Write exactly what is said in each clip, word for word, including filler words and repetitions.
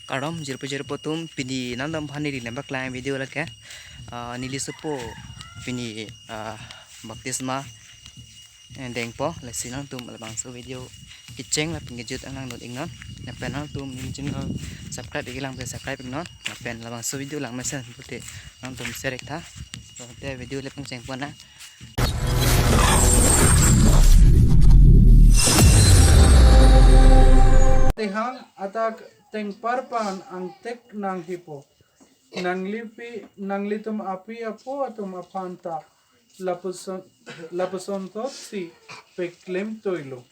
Kardom jirpo jirpo atum, pini nangtumphan neli nangpaklang video lake, ah, neli sopo pini, ah, baptisma, eh, dengpo, lasi nangtum labangso video kecheng lapen kejut nangdun iknon. Lapen nangtum neli channel subscribe ik-e lang pen subscribe iknon. Lapen labangso video lang mesen pute nangtum share iktha. So, te video le pangchengpon nang. Tehang atak tengparpan angthek nanghipo. Nanglipi, nanglitum api apo atum aphan ta lapuson, lapuson thotsi peklem toilo.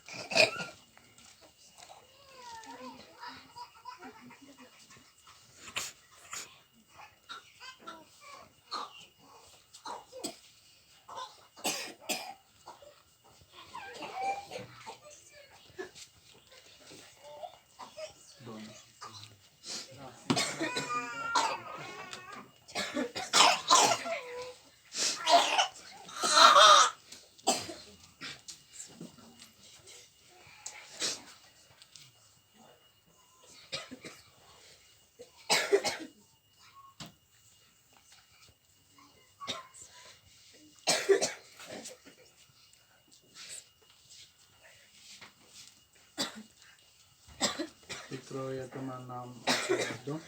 Tikroi atum anam atum.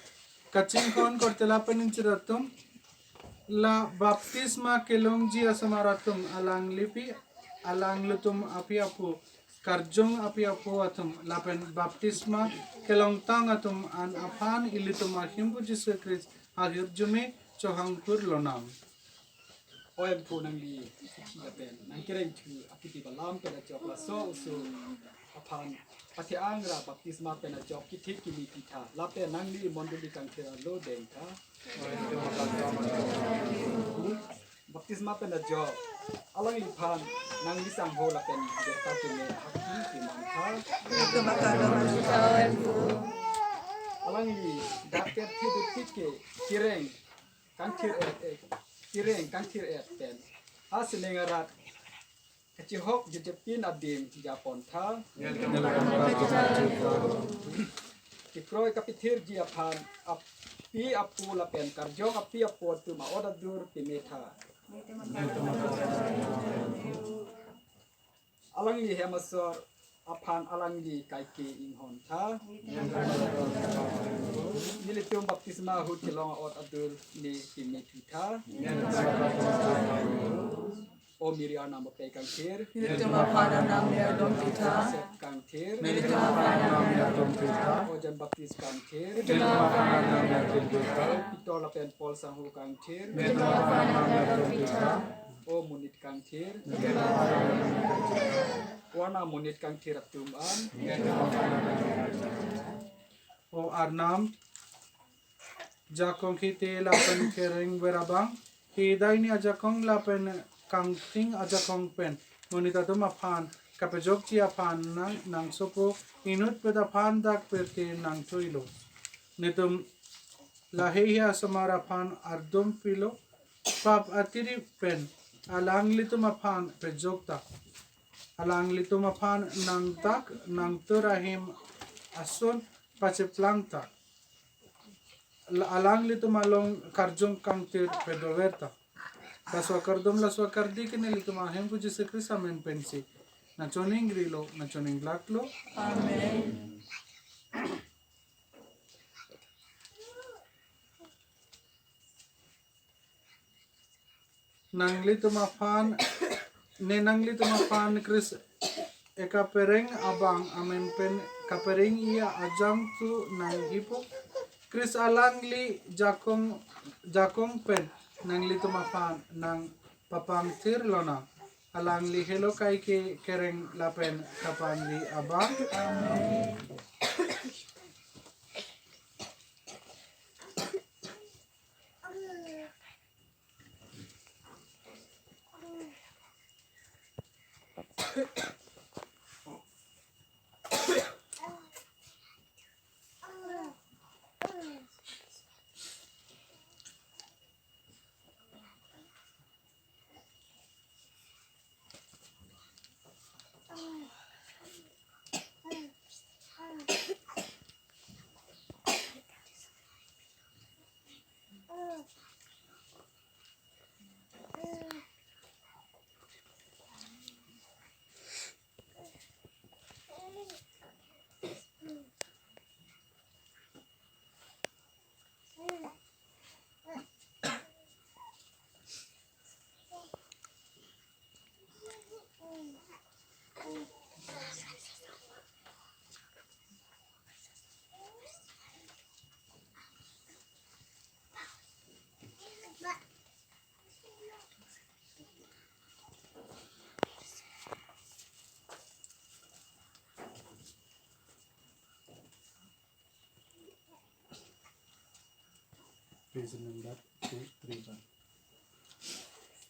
Kachinghon korte lapen inchir atum, la baptisma kelongji asomar atum alanglipi, alanglitum api apo, karjong api apo atum, lapen baptisma kelongtang atum an aphan ilitum ahemphu Jisu Khristo ahirjume chohangkur lonang. O Hemphu, nangli suki lapen nangkereng thu akiti balam pen ajok laso oso aphan pathe-ang ra baptisma pen ajok kithik kimi pitha. Lapen nangli mondoli kangthir alo dengtha. Baptisma pen ajok alangliphan nangli sangho lapen birta keme haki kimangtha. Alangli dak ker thi dutik ke kireng kangthir-et, eh, kireng kangthir-et pen ha sining arat kachihok jutjepin adim japontha. Tikroi kapithirji aphan api apo lapen karjong api apo atum a-ot adur pimetha. Alangli hem asor aphan alangli kaike inghontha. Nelitum baptisma ahut kelong a-ot adur ne pimethuitha. O Mary arnam apei kangthir. Nelitum aphan arnam ne ardom pitha. Joseph kangthir. Nelitum aphan arnam ne ardom pitha. O John Baptist kangthir. Nelitum aphan arnam ne ardom pitha. Peter lapen Paul sangho kangthir. Nelitum aphan arnam ne ardom pitha. O monit kangthir. Nelitum aphan arnam ne ardom pitha. O arnam monit kangthir atum an. Nelitum aphan arnam ne ardom pitha. O arnam jakong kiti lapen kereng ver abang, hidai ni ajakong lapen kangting ajakong pen monit atum aphan kapejokji aphan nang, nangsopo inutpet aphan dak pirthe nangthuilo. Netum lahei asomar aphan ardom pilo, pap atiri pen alanglitum aphan pejokta. Alanglitum aphan nangdak nangtur ahim ason pacheplangta. La-, alanglitum along karjong kangthir pedoverta. Laso akardom laso akardi ke nelitum ahemphu Jisu Khristo amen pensi nangchoningrilo, nangchoninglaklo. Amen. Nanglitum aphan, ne nanglitum aphan Khristo ekapereng abang amen pen kapereng-i ajang tu nanghipo. Khristo alangli jakong, jakong pen nanglitum aphan nangpapangthir lonang. Alangli helo kaike kereng lapen kapangri abang. Praise the Lord. Two, three, one.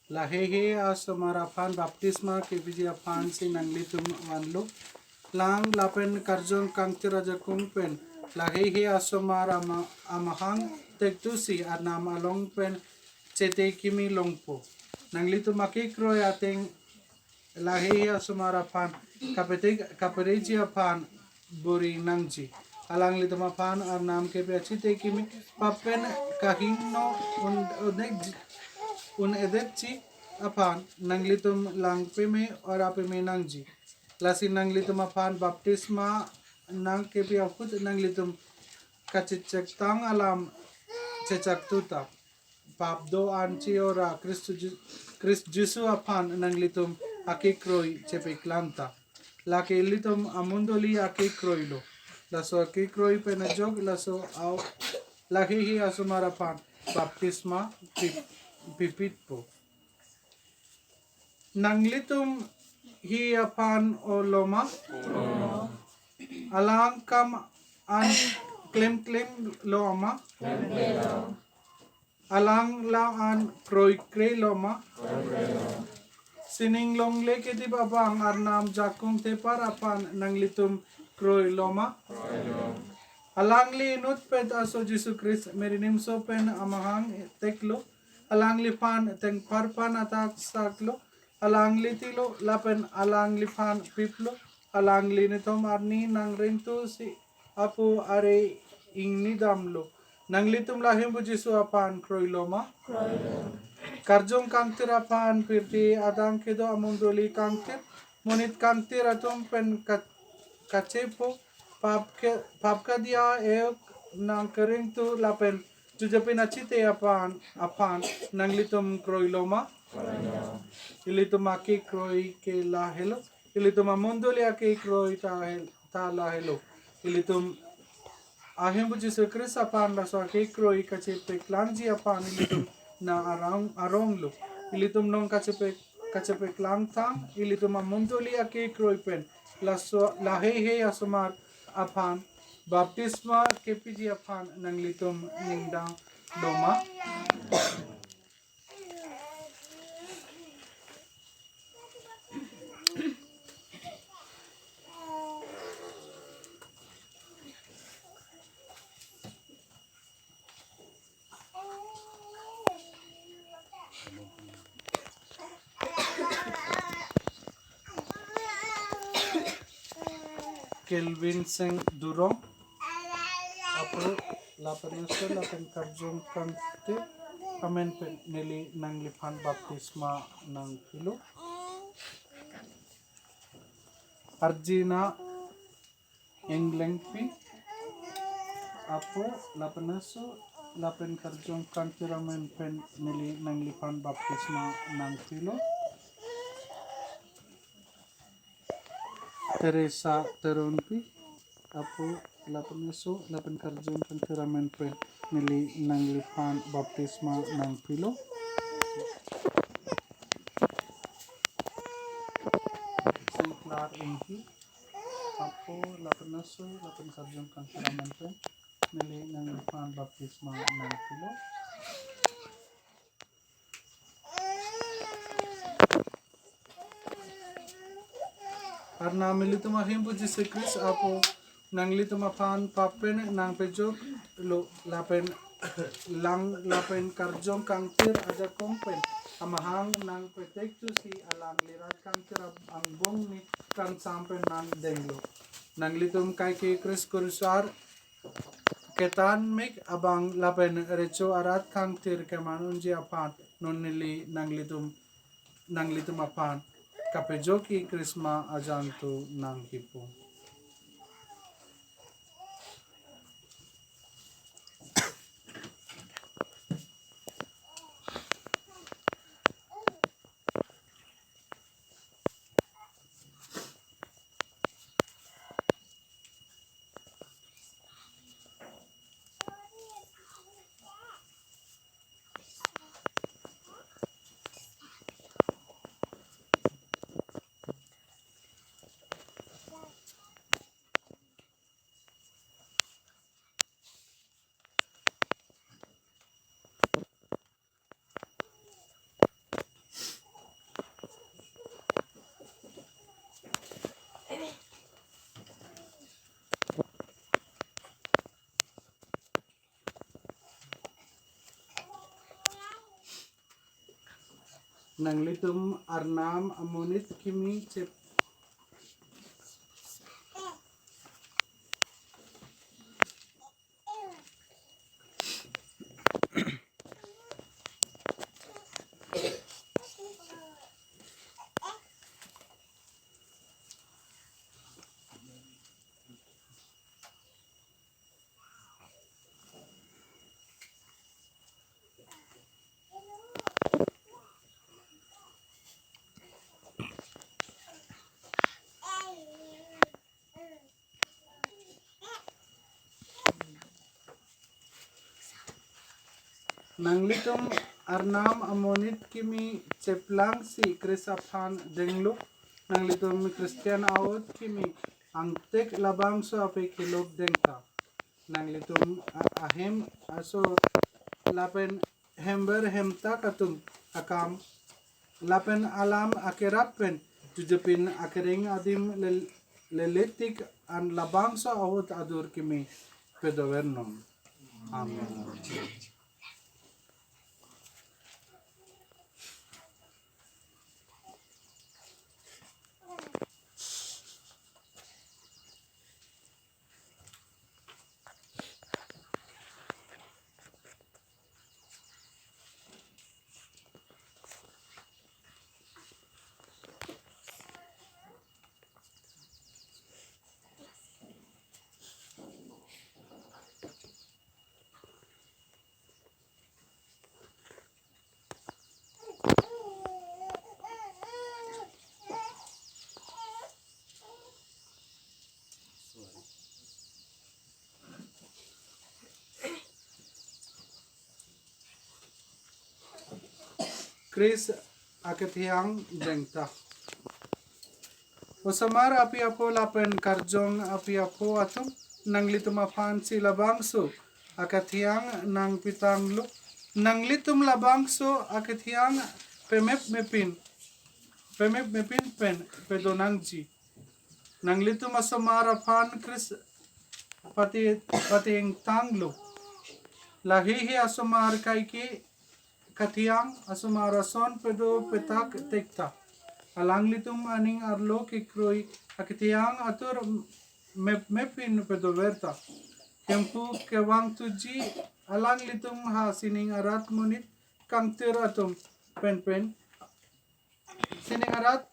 Laheihui asomar aphan baptisma kepiji aphan si nanglitum vanlo. Lang lapen karjong kangthir ajakong pen laheihui asomar ama-, amahang tektusi Arnam along pen chete kimi longpo. Nanglitum akekroi ateng laheihui asomar aphan kapetek kapereji aphan bor-i nangji. Alanglitum aphan Arnam kepi achete kimi pap pen kahingno un-, un-edetji, un-edetji aphan nanglitum lang peme ora peme nangji. Lasi nanglitum aphan baptisma nangkepi ahut nanglitum kachechektang alam chechaktuta. Pap do-an chi ora Khristu Ji-, Khristu Jisu aphan nanglitum akekroi chepeklangta. Lake ilitum amundoli akekroilo. Laso akekroi pen ajok laso au laheihui asomar aphan baptisma pi-, pipitpo. Nanglitum hi aphan olo ma? Alang kam an klemklem lo ma? Alang la an kroikre lo ma? Sining longle kedip abang Arnam jakong tepar aphan nanglitum kroilo ma? Alangli inutpet aso Jisu Khristo merinimso pen amahang teklo. Alangliphan tengparpan atak saklo. Alangli tilo lapen alangliphan piplo. Alangli netum arni nangringtusi apo are ingnidamlo. Nanglitum laheihui Jisu aphan kroilo ma? Karjong kangthir aphan pirti adang kedo amundoli kangthir, monit kangthir atum pen ka-, kachepo, pap ke, pap kadiya eok nangkeringtu lapen jujapin achete aphan, aphan nanglitum kroilo ma? Ilitum akekroi ke lahelo. Ilitum amundoli akekroi ta hel-, ta lahelo. Ilitum ahembu Jisu Khristo aphan laso akekroi kachepeklangji aphan ilitum nang arong, aronglo. Ilitum nong kachepe, kachepeklangtang, ilitum amundoli akekroi pen laso laheihui asomar aphan baptisma kepiji aphan nanglitum ningdanglo ma? Kelvin Seng Durong, apro lapen aso lapen karjong kangthir amen pen neli nangliphan baptisma nangpilo. Arjina Englengpi, apro lapen aso lapen karjong kangthir amen pen neli nangliphan baptisma nangpilo. Teresa Teronpi, apro lapen aso lapen karjong kangthir amen pen neli nangliphan baptisma nangpilo. Singklar Ingti, apro lapen aso lapen karjong kangthir amen pen neli nangliphan baptisma nangpilo. Arnam ilitum ahembu Jisu Khristo apo nanglitum aphan pap pen nangpejoklo lapen lang lapen karjong kangthir ajakong pen amahang nangpetektusi alangli rat kangthir angbong ni kangsam pen nangdenglo. Nanglitum kaike Khristo kurusar ketan mek abang lapen recho arat kangthir keman unji aphan non neli nanglitum nanglitum aphan kapejokji Krisma ajangtu nangkipu. Nanglitum arnam amonit kimi chep Nanglitum arnam amonit kimi cheplangsi Khrist aphan denglo. Nanglitum Christian aut kimi angtek labangso ape kelok dengta. Nanglitum a- ahem aso lapen hember hemtak atum akam lapen alam akerap pen jutjepin akereng adim lel- leletik an labangso ahut adur kimi pedovernon. Amen. Khrist akethiang dengta. Osomar api apo lapen karjong api apo atum, nanglitum aphan si labangso akethiang nangpitanglo. Nanglitum labangso akethiang pemep mepin, pemep mepin pen pedonangji. Nanglitum asomar aphan Khrist pati patiengtanglo. Lahei he asomar kaike kathiang asomar ason pedo petak tekta. Alanglitum aning arlo kekroi akethiang atur mep mepin pedoverta. Hemphu kevangthuji alanglitum ha sining arat monit kangthir atum penpen sining arat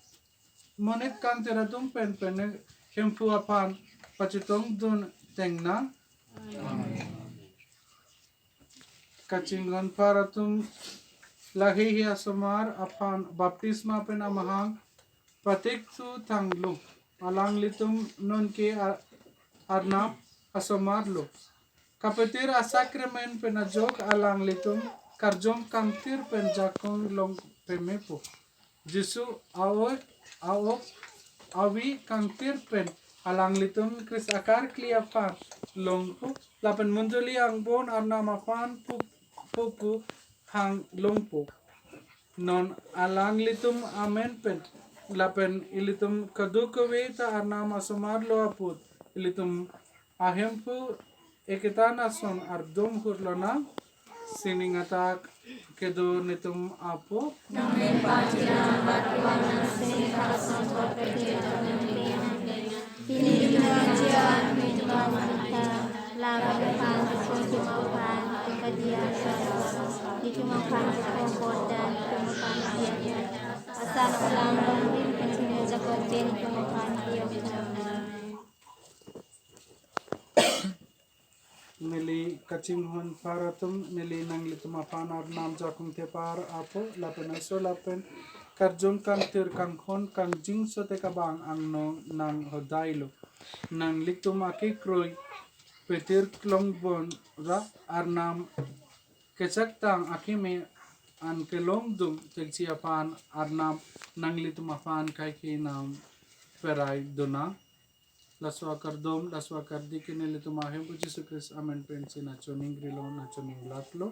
monit kangthir atum penpen Hemphu aphan pachetongdun tengnang. Kachinghon phar atum lahei he asomar aphan baptisma pen amahang patik tu tanglo. Alanglitum nonke a- arnam asomar lo. Kapetir asakramen pen ajok alanglitum karjong kangthir pen jakong long pemepo. Jisu aoi aok avi kangthir pen alanglitum Khrist akarkli aphan longpo lapen mondoli angbong arnam aphan pu- pupu hang longpo. Non alanglitum amen pen lapen ilitum kadokave ta arnam asomar lo apot ilitum ahemphu eketan ason ardom hurlonang. Sining atak kedo netum apo. Neli kachinghon phar atum, neli nanglitum aphan arnam jakong thepar apo lapen aso lapen karjong kangthir kanghon kangjinso tekabang angno nang hodai lo. Nanglitum akekroi petir klongbon ra arnam kechaktang akimi an kelongdun tekji aphan arnam nanglitum aphan kaike nang perai dona. Laso akardom, laso akardi ke nelitum ahemphu Jisu Khrist amen pensi nachoningrilo, nachoninglaklo.